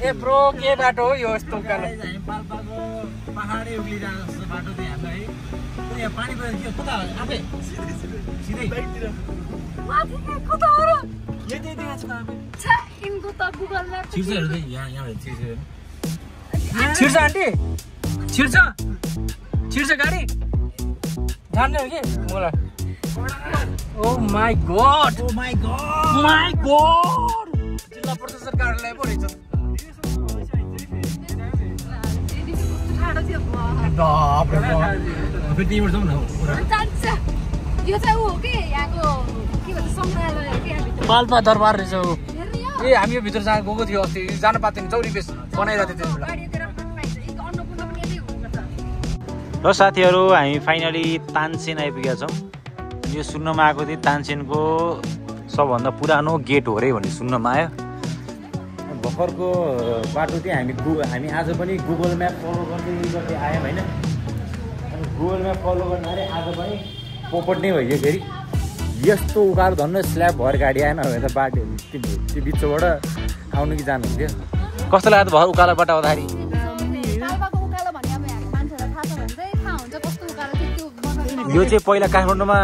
ए bro के बाटो हो यो यस्तो उकालो पाल्पाको पहाडै उक्लिरहेको जस्तो बाटो थियो हाम्रो है यहाँ पानी परेर के कता आफै सिधै बाइकतिर माथि कता हो र यति यहाँ छ आफै छा इनको त गुगल म्याप छिर्छहरू चाहिँ यहाँ छिर्छ छिर्छ आन्टी छिर्छ गाडी जान्ने हो कि मलाई ओ माई गॉड जिल्ला प्रशासन कार्यालय पो रहेछ फेरि तिमीहरू जाउँ न यो चाहिँ ऊ हो कि यहाँको के भन्छ सङ्ग्रहालय हो कि यहाँभित्र पाल्पा दरबार रहेछ ए हामी यो भित्र गएको थियो अस्ति जान पाएको थिएन 24 बनाइरहेको थियो त्यति र साथीहरू हामी फाइनली तानसेन आइपुगेका छौँ यो सुन्नमा आएको थियो तानसेनको सबभन्दा पुरानो गेट हो रे भन्ने सुन्नमा आयो भर्खरको बाटो चाहिँ हामी आज पनि गुगल म्याप फलो गर्दै आयौँ होइन गुगल म्याप फलो गर्दा आज पनि पोपट नै भइयो फेरि यस्तो उकालो धन्न स्ल्याब भएर गाडी आएन भने त बाटो त्यो बिचबाट आउनु कि जानुहुन्थ्यो कस्तो लाग्यो भर उकालोबाट आउँदाखेरि यो चाहिँ पहिला काठमाडौँमा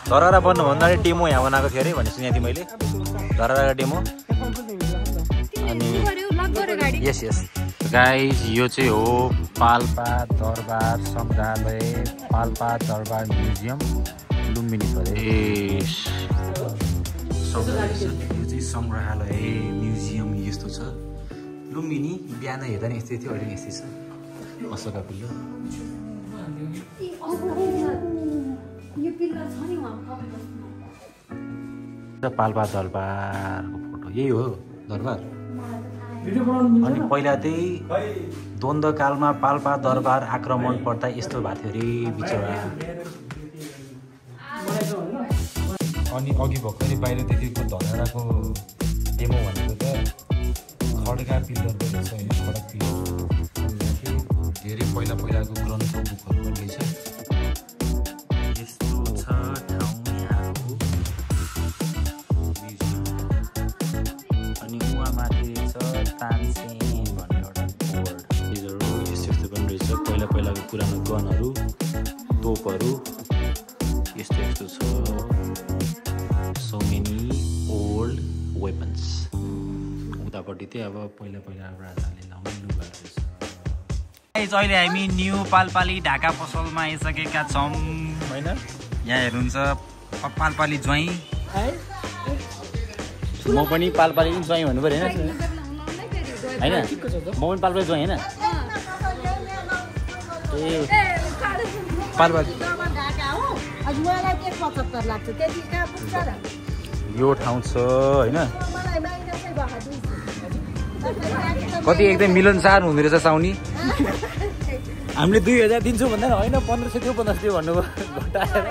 धरहरा बन्नुभन्दा डेमो यहाँ बनाएको थियो अरे भन्ने सुनेको थिएँ मैले धरहरा डेमो अनि यस गाइज यो चाहिँ हो पाल्पा दरबार सङ्ग्रहालय पाल्पा दरबार म्युजियम लुम्बिनी प्रदेश यो चाहिँ सङ्ग्रहालय म्युजियम यस्तो छ लुम्बिनी बिहान हेर्दा नि यस्तै थियो अहिले यस्तै छ अशोका पिल्लो पाल्पा दरबारको फोटो यही हो दरबार अनि पहिला चाहिँ द्वन्द्वकालमा पाल्पा दरबार आक्रमण पर्दा यस्तो भएको थियो अरे बिचरा अनि अघि भर्खरै बाहिर देखेको धनहराको डेमो भनेको त खड्का पिल्लरको रहेछ होइन खड्का पिल्लर धेरै पहिलाको ग्रन्थ बुकहरू पनि रहेछ यस्तो छ ठाउँ यहाँको अनि उहाँ माथि रहेछ तानसेन भन्ने एउटा बोर्ड चिजहरू यस्तो पनि रहेछ पहिलाको पुरानो गनहरू तोपहरू यस्तो छ सो मेनी ओल्ड वेपन्स उतापट्टि चाहिँ अब पहिला राजाले लाउने लुगाहरू रहेछ अहिले हामी न्यू पाल्पाली ढाका पसलमा आइसकेका छौँ होइन यहाँ हेर्नुहुन्छ पाल्पाली ज्वाइँ म पनि पाल्पाली ज्वाइँ भन्नु पऱ्यो होइन म पनि पाल्पाली ज्वाइँ होइन ए पाल्पाली यो ठाउँ छ होइन कति एकदम मिलनसार हुँदो रहेछ साउनी हामीले 2000 दिन्छौँ भन्दा होइन 1500 थियो 1500 थियो भन्नुभयो घटाएर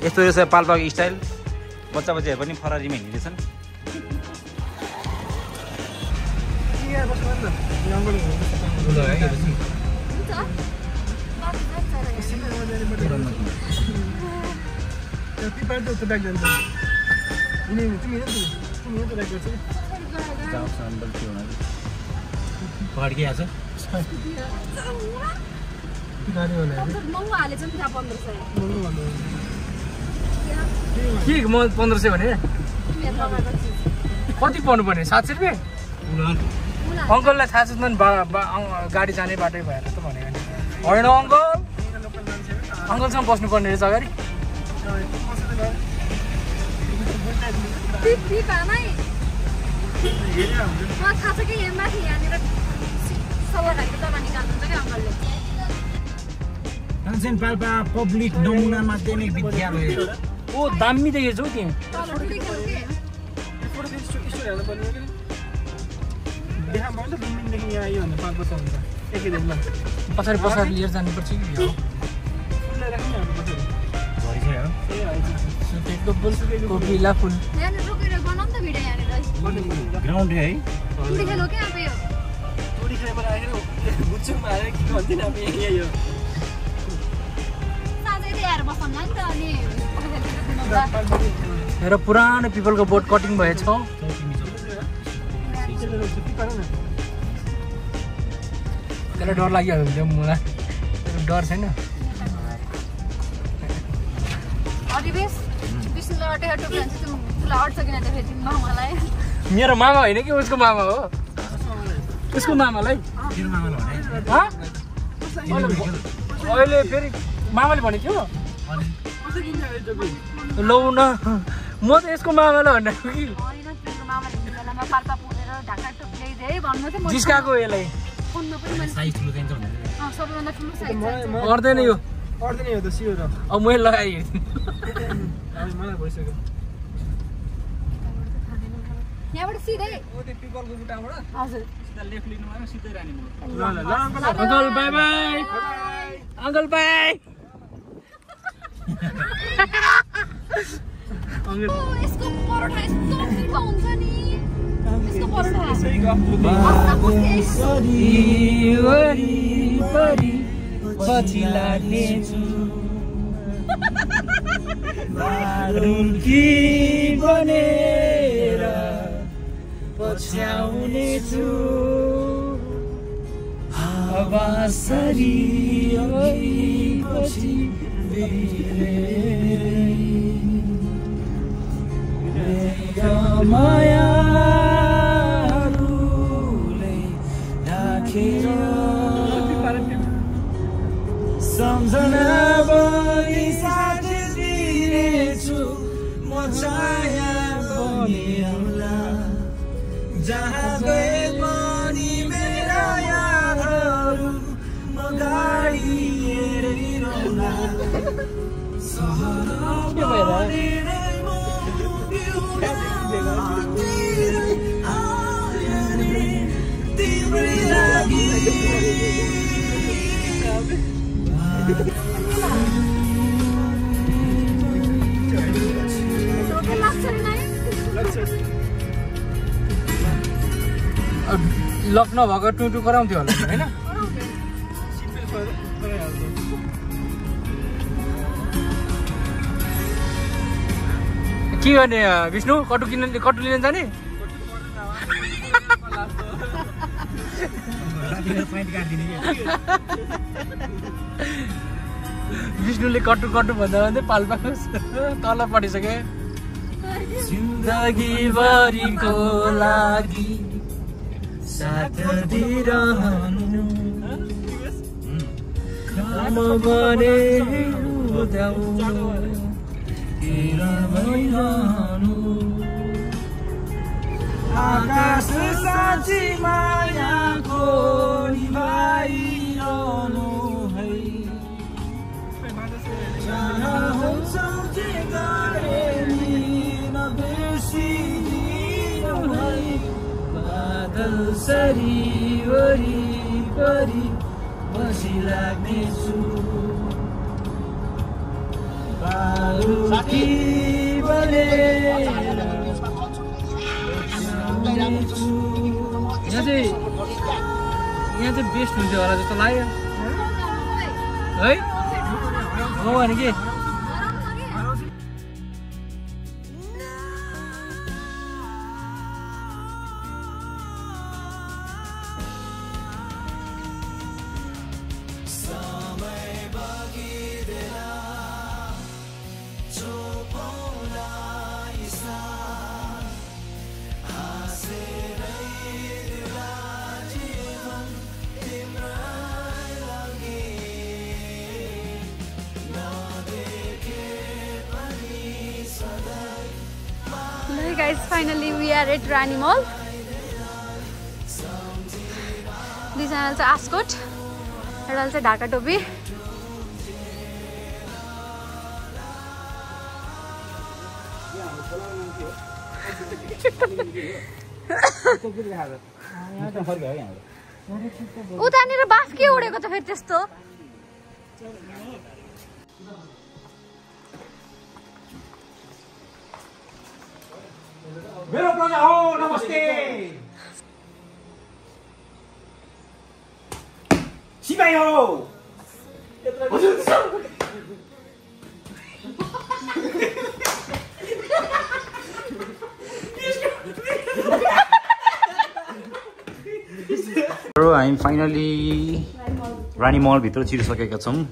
यस्तो रहेछ पाल्पाको स्टाइल बच्चाहरू पनि फरारीमा हिँडिरहेछन् के म 1500 भने कति पर्नु पर्ने 700 रुपियाँ अङ्कललाई थाहा छ गाडी जाने बाटै भएर त भनेको नि होइन अङ्कलसँग बस्नुपर्ने रहेछ अगाडि तानसेन पाल्पा पब्लिक नमुना माध्यमिक विद्यालय ओ दामी देखेछ हौ त्यहाँ पछाडि लिएर जानुपर्छ कि कोपिला फुल ग्राउन्ड है र पुरानो पिपलको बोट कटिङ भएछ त्यसलाई डर लागिहाल्यो भने मलाई डर छैन मेरो मामा होइन कि उसको मामा हो उसको मामालाई अहिले फेरि मामाले भनेको थियो लौ न म त यसको मामालाई भनेको कि जिस्काको यसलाई गर्दैन यो अब मैले लगाएँ यहाँबाट सिधै uncle by by uncle by यसको परोठा यस्तो मिठो हुन्छ नि यसको परोठा पछि लाग्नेछु रुल्की बनेर पछ्याउनेछु अबासरी पछि मायाहरूले ढाकेर सम्झना बनी साटिदिनेछु म छाया बनिएला जहाँ गए पनि मेरा यादहरू म गाडी हेरिरहला तिम्रै लागि लक नभएको टुटु कराउँथ्यो होला होइन के गर्ने विष्णु कटु लिन जाने विष्णुले कटु भन्दा भन्दै पाल्पाको तल पढिसके जिन्दगीभरिको लागि साथ दिइरहनु काम भने उदाउनु भइरहनु आकाश साँची मायाको निभाइरहनु है चाहन्छौ जे गरे नि नबिर्सिदिनु है बादल सरी वरिपरि बसिलाग्नेछु बारुकी बनेर यहाँ चाहिँ बेस्ट हुन्थ्यो होला जस्तो लाग्यो है हो भने के Guys, finally we are at Rani Mall. This is also Ascot. And also Dhaka Topi. उतानेर बाफ के उडेको त फेरि त्यस्तो मेरो प्रजा हो नमस्ते सिपाही हो हजुर I'm finally Rani Mahal भित्र छिरिसकेका छौं.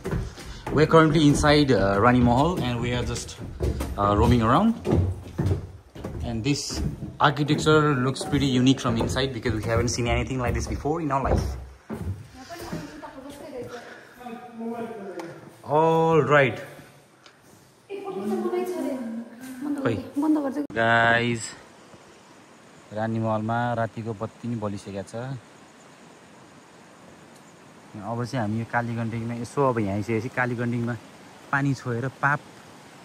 We are currently inside Rani Mahal and we are just roaming around. And this architecture looks pretty unique from inside because we haven't seen anything like this before in our life. All right. Guys, Rani Mahal मा रातिको बत्ती नि बलिसकेको छ. अब चाहिँ हामी यो कालीगण्डकीमा यसो अब यहाँ आइसकेपछि कालीगण्डकीमा पानी छोएर पाप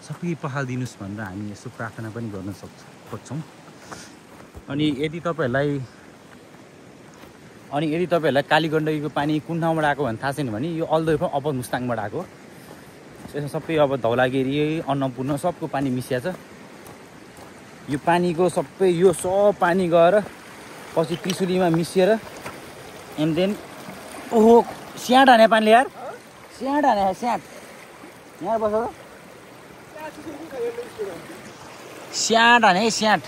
सबै पखाल्दिनुस् भनेर हामी यसो प्रार्थना पनि गर्न खोज्छौँ. अनि यदि तपाईहरुलाई कालीगण्डकीको पानी कुन ठाउँबाट आएको भन्ने थाहा छैन भने यो all the way from upper मुस्ताङबाट आएको. यसमा सबै अब धौलागिरी अन्नपूर्ण सबको पानी मिसिया छ. यो पानीको सबै यो सब पानी गएर पछि त्रिशुलीमा मिसिएर एन्ड देन ओहो स्याट हाने पानीले यार स्याट हाने स्याट यहाँ बस स्याट हाने स्याट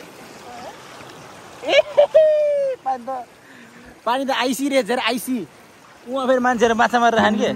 पानी त आइसी रहेछ रे आइसी. उहाँ फेरि मान्छेहरू माछा मारेर खाने के.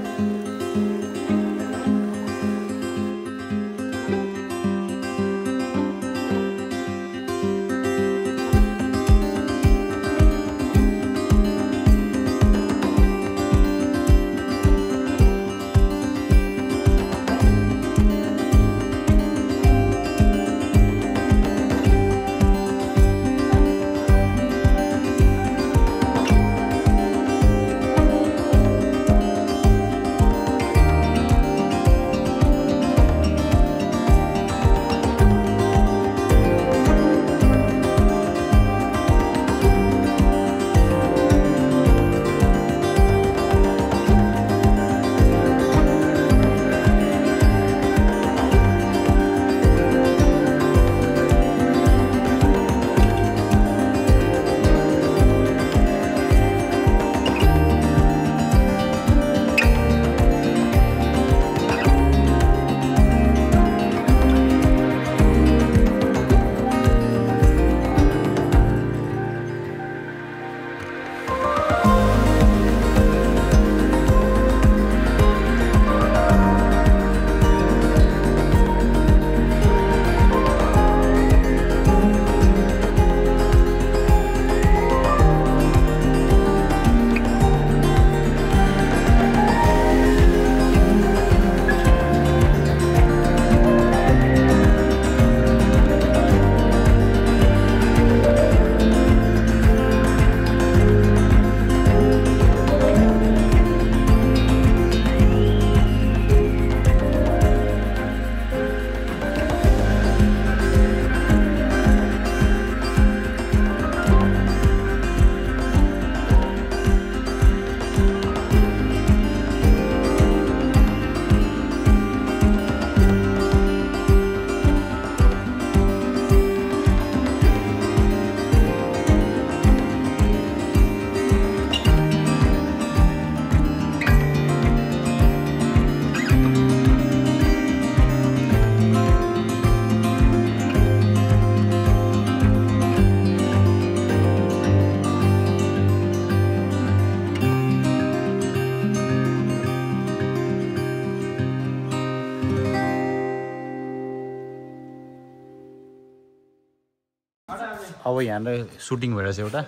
अब यहाँ सुटिङ भइरहेछ एउटा.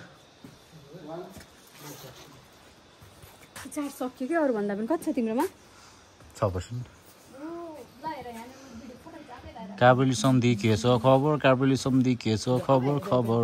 चार्ज सक्यो कि अरू भन्दा पनि कति छ तिम्रोमा? 6%. काबुली सम्धि के छ खबर, काबुली सम्धि के छ खबर.